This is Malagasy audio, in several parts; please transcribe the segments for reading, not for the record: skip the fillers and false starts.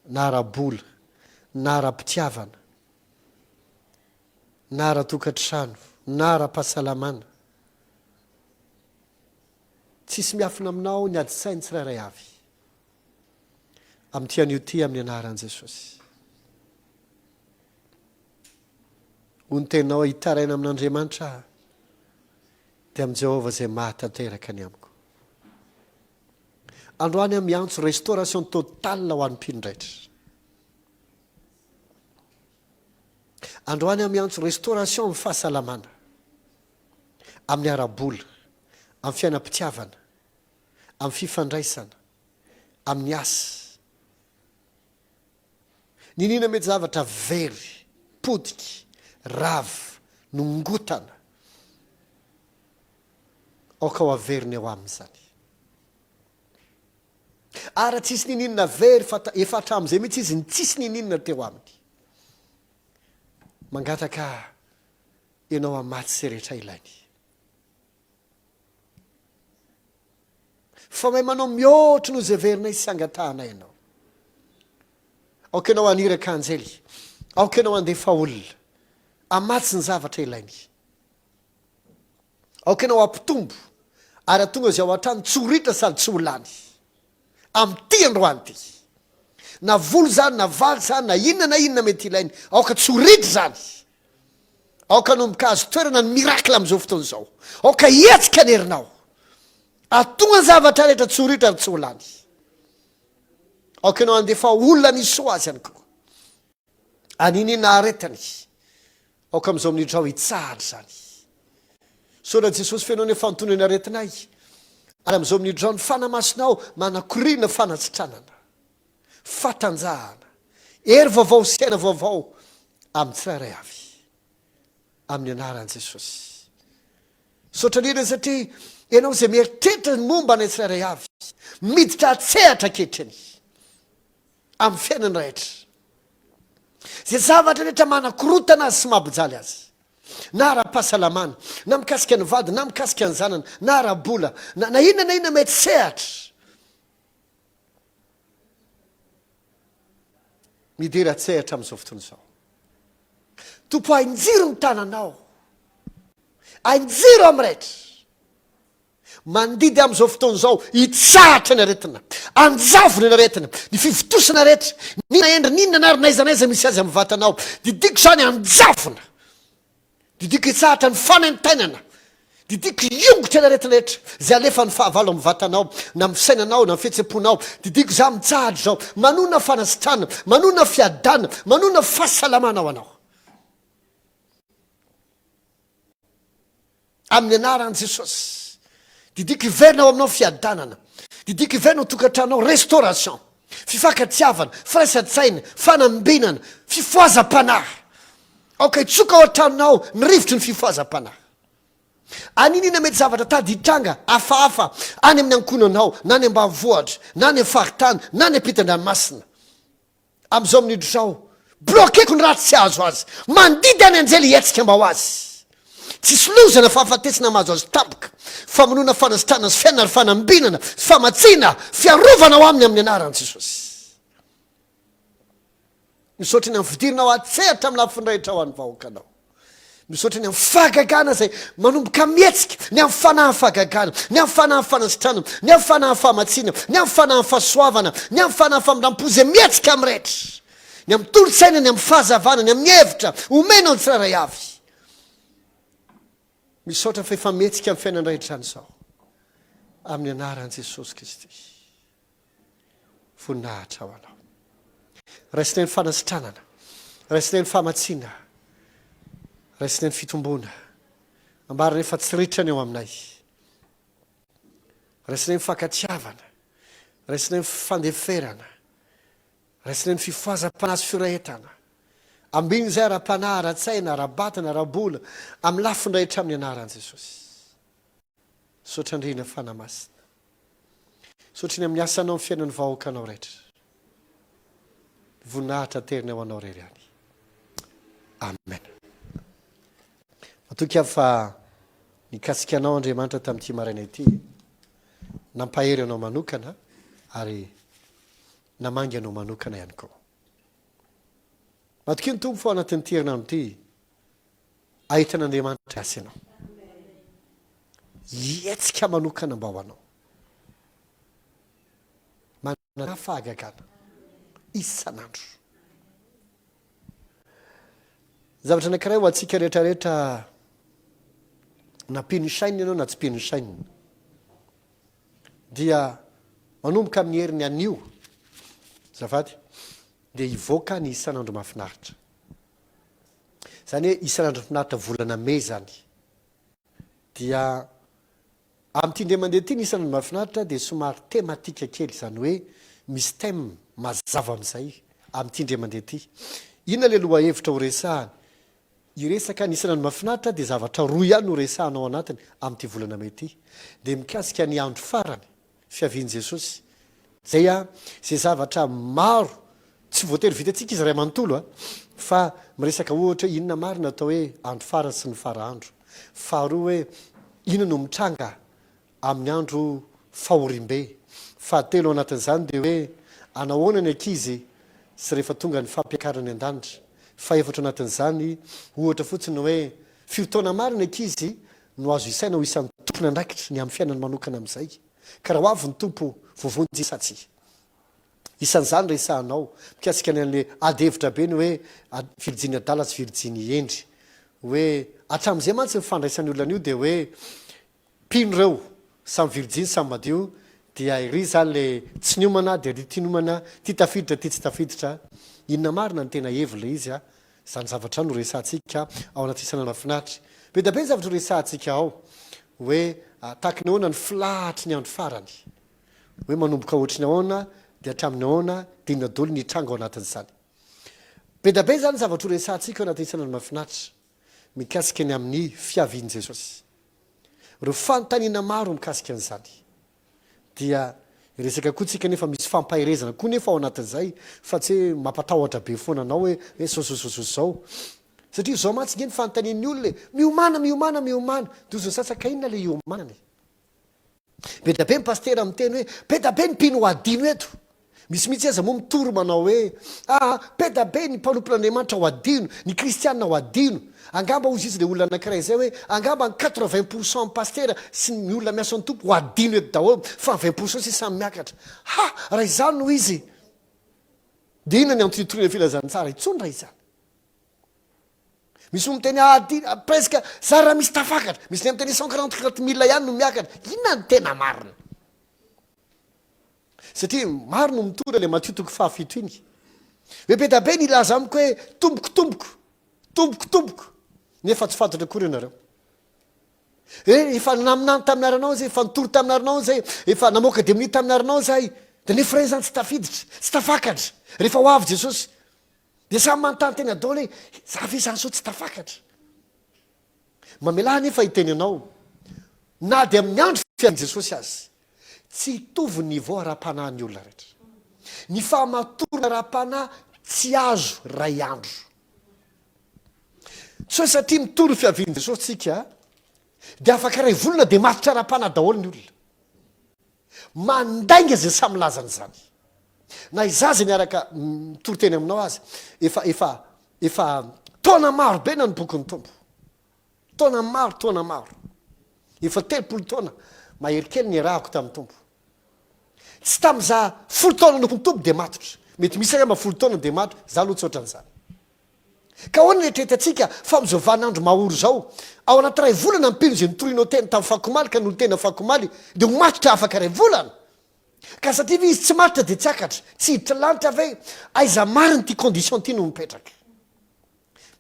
Na ara-bola, na ara-pitiavana, na ara-tokantrano, na ara-pahasalamana. Tsisy miafina aminao ny adi-tsain'ny tsirairay avy. Amin'ity anio ity amin'ny anaran'i Jesosy. Hoy ny teninao, hitaraina amin'Andriamanitra aho, dia amin'i Jehovah izay mahatanteraka ny amiko. Androany aho miantso restauration totale ho an'ny mpino rehetra. Androany aho miantso restauration amin'ny fahasalamana, amin'ny ara-bola, amin'ny fiainam-pitiavana, amin'ny fifandraisana, amin'ny asa. Niniana mety zavatra very, potiky, rava, nongotana. Aoka ho averina eo aminy izany. Ary raha tsisy niniana very fa efa hatramin'izay mihitsy izy ny tsisy niniana teo aminy. Mangataka ianao hamatsy izay rehetra ilainy. Fa mahay manao mihoatra noho izay heverinay sy angatahanay ianao. Aoka ianao haniraka anjely. Aoka ianao handefa olona. Hamatsy ny zavatra ilainy. Aoka ianao hampitombo ary hahatonga izay ao an-trano tsy ho ritra sady tsy ho lany. Amin'ity androany ity. Na vola izany, na vary izany, na inona na inona mety ilainy, aoka tsy ho ritra izany. Aoka hanomboka hahazo toerana ny miracle amin'izao fotoana izao. Aoka hihetsika ny herinao. Hahatonga ny zavatra rehetra tsy ho ritra ary tsy ho lany. Aoka ianao handefa olona nisoa azy ihany koa. An'inona aretiny. Aoka amin'izao minitra izao hitsahatra izany. Misaotra Jesosy feno ny fantonany aretinay. Ary amin'izao minitra izao ny Fanahy Masinao manakoriana fanasitranana, fatanjahana, hery vaovao sy aina vaovao amin'ny tsirairay avy. Amin'ny anaran'i Jesosy. Misaotra indrindra satria Ianao izay mieritreritra ny momba anay tsirairay avy, miditra an-tsehatra ankehitriny. Amin'ny fiainany rehetra. Izay zavatra rehetra manakorontana azy sy mampijaly azy, na ara-pahasalamana, na mikasika ny vadiny, na mikasika ny zanany, na ara-bola, na na inona na inona mety sehatra. Midira an-tsehatra amin'izao fotoana izao. Tompo ainjiro ny tananao. Ainjiro amin'ny rehetra. Mandidy amin'izao fotoana izao hitsahatra ny aretina, anjavona ny aretina, ny fivontosana rehetra, n'inona endriny n'inona na ary n'aiza n'aiza misy azy amin'ny vatanao. Didiko izany hanjavona. Didiko hitsahatra ny fanaintainana. Didiko hiongotra ny aretina rehetra izay alefan'ny fahavalo amin'ny vatanao, na amin'ny fisainanao, na amin'ny fihetsem-ponao. Didiko izany mitsahatra izao. Manona fanasitranana, manona fiadanana, manona fahasalamana ho anao. Amin'ny anaran'i Jesosy. Didiko hiverina ao aminao fiadanana. Didiko hiverina ao tokantranonao restauration, fifankatiavana, firaisan-tsaina, fanambinana, fifohazam-panahy. Aoka hitsoka ao an-tranonao ny rivotry ny fifohazam-panahy. Aninona mety zavatra tady hitranga hafahafa any amin'ny ankohonanao, na any ambanivohitra, na any amin'ny faritany, na any ampitan-dranomasina. Amin'izao minitra izao, bloqueko ny ratsy tsy hahazo azy. Mandidy any anjely hihetsika mba ho azy. Tsisy loza na fahafatesana mahazo azy tampoka. Famonoana, fanasitranana sy fiainana ary fanambinana sy famatsiana, fiarovana ao aminy amin'ny anaran'i Jesosy. Misaotra ny amin'ny fidiranao an-tsehatra amin'ny lafiny rehetra ho an'ny vahoakanao. Misaotra ny amin'ny fahagagana izay manomboka mihetsika, ny amin'ny fanahin'ny fahagagana, ny amin'ny fanahin'ny fanasitranana, ny amin'ny fanahin'ny fahamatsiana, ny amin'ny fanahin'ny fahasoavana, ny amin'ny fanahin'ny famindram-po izay mihetsika amin'ny rehetra, ny amin'ny tolo-tsaina, ny amin'ny fahazavana, ny amin'ny hevitra omenao ny tsirairay avy. Misaotra fa efa mihetsika amin'ny fiainan'ny rehetra izany izao. Amin'ny anaran'i Jesosy Kristy. Voninahitra ho Anao. Raisinay ny fanasitranana, raisinay ny famatsiana, raisinay ny fitomboana. Ambaranay fa tsy ritra ny ao aminay. Raisinay ny fankatiavana, raisinay ny fandeferana, raisinay ny fifohazam-panahy sy firahetana. Ambino izay ara-panahy, ara-tsaina, ara-batana, ara-bola, amin'ny lafiny rehetra amin'ny anaran'i Jesosy. Misaotra Andriana Fanahy Masina. Misaotra ny amin'ny asanao amin'ny fiainan'ny vahoakanao rehetra. Voninahitra aterina ho anao irery ihany. Amen. Matoky aho fa nikasika anao Andriamanitra tamin'ity maraina ity. Nampahery anao manokana ary. Namangy anao manokana ihany koa. Matokia ny Tompo fa ao anatin'ity herinandro ity, ahitan'Andriamanitra hiasa ianao. Hihetsika manokana mba ho anao. Manana fahagagana isan'andro. Zavatra anankiray ho antsika rehetra rehetra na mpino chaîne ianao na tsy mpino chaîne dia manomboka amin'ny heriny anio azafady dia hivoaka ny isan'andro mahafinaritra. Izany hoe isan'andro mahafinaritra volana mey izany. Dia amin'ity indray mandeha ity ny isan'andro mahafinaritra dia somary thématique kely, izany hoe misy thème mazava amin'izay amin'ity indray mandeha ity. Inona ilay lohahevitra ho resahana? Hiresaka ny isan'andro mahafinaritra dia zavatra roa ihany no resahana ao anatiny amin'ity volana mey ity. Dia mikasika ny andro farany, fiavian'i Jesosy. Izay an, izay zavatra maro tsy voatery vitantsika izy iray manontolo an, fa miresaka ohatra hoe inona marina atao hoe andro farany sy ny fara andro. Faharoa hoe inona no mitranga amin'ny andro fahoriambe. Fahatelo ao anatin'izany dia hoe anahoana ny ankizy sy rehefa tonga ny fampiakarana any an-danitra. Fahefatra ao anatin'izany ohatra fotsiny hoe firy taona marina ny ankizy no azo isaina ho isan'ny tompon'andraikitra ny amin'ny fiainany manokana amin'izay. Ka raha ho avy ny Tompo, voavonjy izy sa tsia? Isan'izany resahanao mikasika ny an'ilay ady hevitra be ny hoe virijiny adala sy virijiny hendry. Hoe hatramin'izay mantsy ny fandraisan'ny olona an'io dia hoe mpino ireo, samy virijiny samy madio, dia ery izany ilay tsy niomana dia ery tia niomana, ity tafiditra ity tsy tafiditra. Inona marina ny tena hevin'ilay izy a? Izany zavatra izany no resahantsika ao anaty isan'andro mahafinaritra. Be dia be ny zavatra horesahantsika ao, hoe tahaka ny ahoana ny filahatry ny andro farany, hoe manomboka ohatry ny ahoana dia hatramin'ny ahoana, dia inona daholo ny hitranga ao anatin'izany. Be dia be izany ny zavatra horesahantsika ao anatin'ny isan'andro mahafinaritra mikasika ny amin'ny fiavian'i Jesosy. Ireo fanontaniana maro mikasika an'izany. Dia hiresaka koa tsika nefa misy fampaherezana koa nefa ao anatin'izay fa tsy hoe mampatahotra be foana anao hoe hoe zao zao zao zao zao. Satria zao mantsy nge ny fanontanian'ny olona e, miomàna miomàna miomàna, dia hozy ny sasany ka inona le hiomanana e? Be dia be ny pasitera miteny hoe be dia be ny mpino ho adino eto. Misy mihitsy aza moa mitory manao hoe, Aa, be da be ny mpanompon'Andriamanitra ho adino, ny kristiana ho adino. Angamba hozy izy ilay olona anankiray izay hoe, angamba ny quatre-vingt pour cent amin'ny pasitera sy ny olona miasa ny Tompo ho adino eto daholo, fa ny vingt pour cent sisa samy miakatra. Ha! Raha izany no izy, dia inona ny antony hitoriana filazantsara intsony raha izany? Misy miteny adino, presque zara raha misy tafakatra. Misy ny miteny 144 mille ihany no miakatra. Inona no tena marina? Satria maro no mitory ilay Matio toko fahafito iny. Hoe be dia be ny hilaza amiko hoe, Tompoko, Tompoko, Tompoko, Tompoko, nefa tsy fantatro akory ianareo. Hoe efa naminany tamin'ny anaranao izahay, efa nitory tamin'ny anaranao izahay, efa namoaka demonia tamin'ny anaranao izahay. Dia nefa ireny izany tsy tafiditra, tsy tafakatra. Rehefa ho avy Jesosy, dia samy manontany tena daholo hoe, za ve izany sao tsy tafakatra? Mamelà anefa hiteny anao, na dia amin'ny andro fiainan'i Jesosy aza, tsy hitovy ny niveau ara-panahin'ny olona rehetra. Ny fahamatorana ara-panahy tsy azo ray andro. Tsy hoe satria mitory ny fiavian'i Jesosy tsika, dia afaka iray volana dia matotra ara-panahy daholo ny olona. Mandainga izay samy milaza an'izany. Na izaho izay miaraka mitory teny aminao aza, efa efa efa taona maro be nanompoako ny Tompo. Taona maro, taona maro. Efa 30 taona mahery kely niarahako tamin'ny Tompo. Tsy tamin'izaho folo taona nanompo ny Tompo dia matotra. Mety misy angamba folo taona dia matotra, izaho aloha tsy ohatran'izany. Ka ahoana ny eritreretantsika fa amin'izao vaninandro mahory izao, ao anaty iray volana ny mpino izay notorianao teny tamin'ny fakomaly ka nolo-tena fakomaly dia ho matotra afaka iray volana? Ka satria ve izy tsy matotra dia tsy hakatra, tsy hiditra lanitra ve? Aiza marina ity condition ity no mipetraka?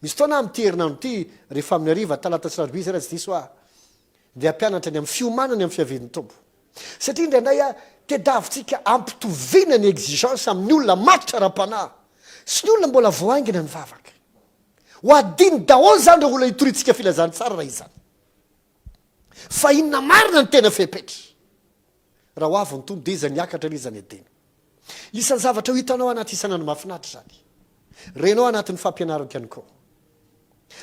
Misy fotoana aho amin'ity herinandro ity rehefa amin'ny hariva, talata sy alarobia izay raha tsy diso aho, dia hampianatra ny amin'ny fiomanana ny amin'ny fiavian'ny Tompo. Satria indraindray a, tedavitsika ampitoviana ny exigence amin'ny olona matotra ara-panahy sy ny olona mbola vao haingana ny vavaka. Ho adino daholo izany ireo olona hitoriantsika filazantsara raha izany. Fa inona marina ny tena fepetra? Raha ho avy ny Tompo dia iza ny hiakatra ary iza ny hadino? Isan'ny zavatra ho hitanao anaty isan'andro mahafinaritra izany. Renao anatin'ny fampianarako ihany koa.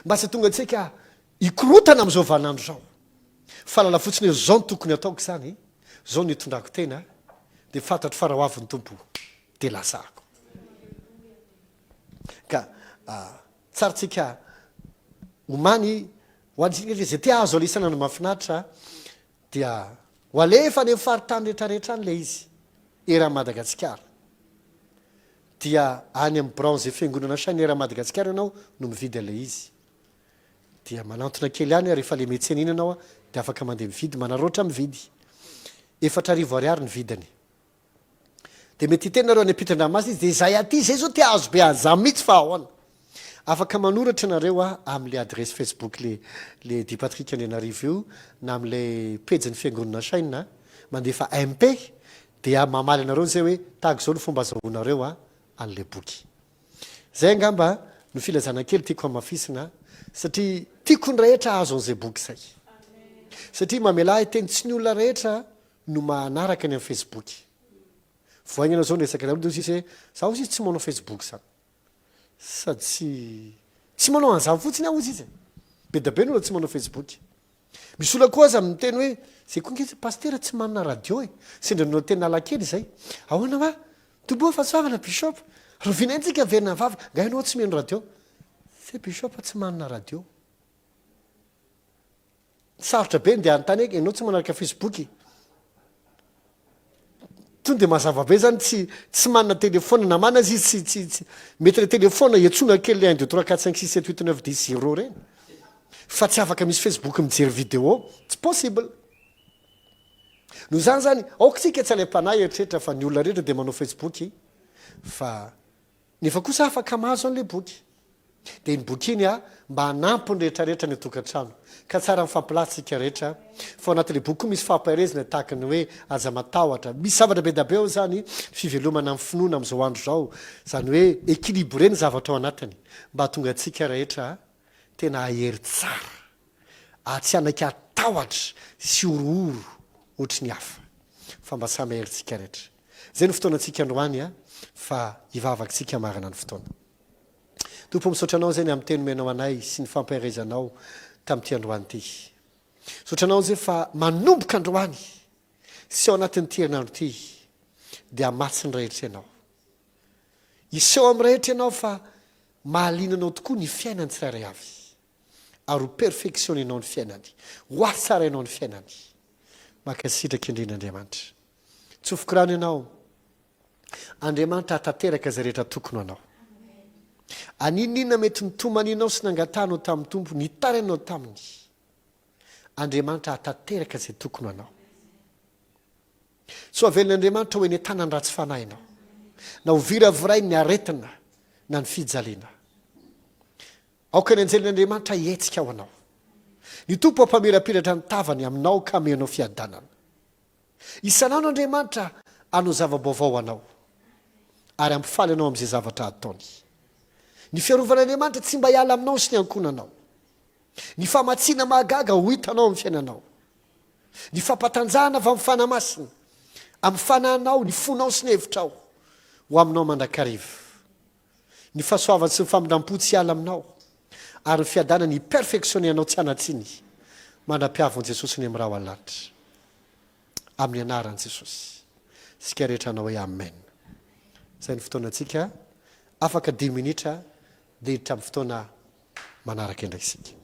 Mba tsy hahatonga antsika hikorontana amin'izao vaninandro izao. Fahalala fotsiny hoe izao no tokony hataoko izany, izao no hitondrako tena, dia fantatro fa raha ho avy ny Tompo. Dia lasako. Ka tsara tsika omany ho antsika izay te hahazo alisana no mahafinaritra dia ho alefa any amin'ny faritany rehetra rehetra any ilay izy eran'i Madagasikara. Dia any amin'ny birao izay fiangonana Shine eran'i Madagasikara ianao no mividy an'ilay izy. Dia manantona kely any rehefa le metsena iny ianao dia afaka mandeha mividy, manaraotra mividy. 4000 ariary ny vidiny. Dia mety hiteny nareo any ampitan-dranomasina izy dia izay aty izay zao te hahazo be an'izany mihitsy fa ahoana? Afaka manoratra nareo a amin'le adiresy Facebook le le Di Patrick Andrianarivo io na amin'ilay pejin'ny fiangonana Shine mandefa MP dia mamaly anareo izay hoe tahaka izao ny fomba azahoanareo a an'ilay boky. Izay angamba no filazana kely tiako hamafisina satria tiako ny rehetra hahazo an'izay boky izay. Satria mamelà ahy hiteny tsy ny olona rehetra no mahanaraka ny amin'ny Facebook. Vao haingana zao niresaka tamin'olo dia hoy sisa hoe za hoy izy tsy manao Facebook zany. Sady tsy tsy manao an'izany fotsiny aho hoy izy e. Be dia be ny olona tsy manao Facebook. Misy olona koa aza miteny hoe zay koa nge pasitera tsy manana radio e. Sendra ny olona teny Analakely izay. Ahoana hoa? Toboha fahasoavana Bishop. Rahoviana indray tsika haverina vavaka? Nga ianao tsy mihaino radio? Zay Bishop tsy manana radio. Sarotra be ny dia hanontany hoe ianao tsy manaraka Facebook e? Tonga dia mazava be zany tsy tsy manana téléphone na manana aza izy tsy tsy tsy mety le téléphone iantsoana kely le un deux trois quatre cinq six sept huit neuf dix zéro reny fa tsy afaka misy Facebook mijery vidéo tsy possible. Noho izany zany aoka isika tsy alaim-panahy hieritreritra fa ny olona rehetra dia manao Facebook fa Nefa kosa afaka mahazo an'ilay boky. Dia iny boky iny a, mba hanampy ny rehetrarehetra any an-tokantrano. Ka tsara mifampilaza isika rehetra, fa ao anatin'ilay boky koa misy fampaherezana tahaka ny hoe aza matahotra. Misy zavatra be dia be ao izany, fivelomana amin'ny finoana amin'izao andro izao. Izany hoe équilibré ny zavatra ao anatiny, mba hahatonga antsika rehetra tena hahery tsara. Ary tsy hanaiky hatahotra sy horohoro ohatry ny hafa, fa mba samy hahery tsika rehetra. Izay no fotoanantsika androany a, fa hivavaka tsika marina ny fotoana. Tompo o misaotra Anao izay ny amin'ny teny omenao anay sy ny fampaherezanao tamin'ity androany ity. Misaotra Anao izay fa manomboka androany sy ao anatin'ity herinandro ity dia hamatsy ny rehetra Ianao. Hiseho amin'ny rehetra Ianao fa mahaliana Anao tokoa ny fiainan'ny tsirairay avy. ary ho perfectionner-nao ny fiainany, ho hatsarainao ny fiainany. Mankasitraka indrindra Andriamanitra. Tsofiko rano ianao. Andriamanitra hahatanteraka izay rehetra tokony ho anao. An'inon'inona mety nitomanianao sy nangatahanao tamin'ny Tompo, nitarainao taminy. Andriamanitra hahatanteraka izay tokony ho anao. Tsy ho avelin'Andriamanitra ho eny an-tanan'ny ratsy fanahy ianao, na ho viravirain'ny aretina na ny fijaliana. Aoka ny anjelin'Andriamanitra hihetsika ho anao. Ny Tompo hampamirapiratra ny tavany aminao ka hamehy anao fiadanana. Isan'andro Andriamanitra hanao zava-baovao ho anao, ary hampifaly anao amin'izay zavatra ataony. Ny fiarovan'Andriamanitra tsy mba hiala aminao sy ny ankohonanao. Ny famatsiana mahagaga ho hitanao amin'ny fiainanao. Ny fampatanjahana avy amin'ny Fanahy Masina, amin'ny fanahinao, ny fonao sy ny hevitrao, ho aminao mandrakariva. Ny fahasoavany sy ny famindram-po tsy hiala aminao, ary ny fiadanany hi-perfectionner anao tsy hanan-tsiny, mandra-pihavin'i Jesosy ny amin'ny ra ho any lanitra. Amin'ny anaran'i Jesosy. Isika rehetra hanao hoe Amen. Izay ny fotoanantsika. Afaka dimy minitra dia hiditra amin'ny fotoana manaraka indray isika.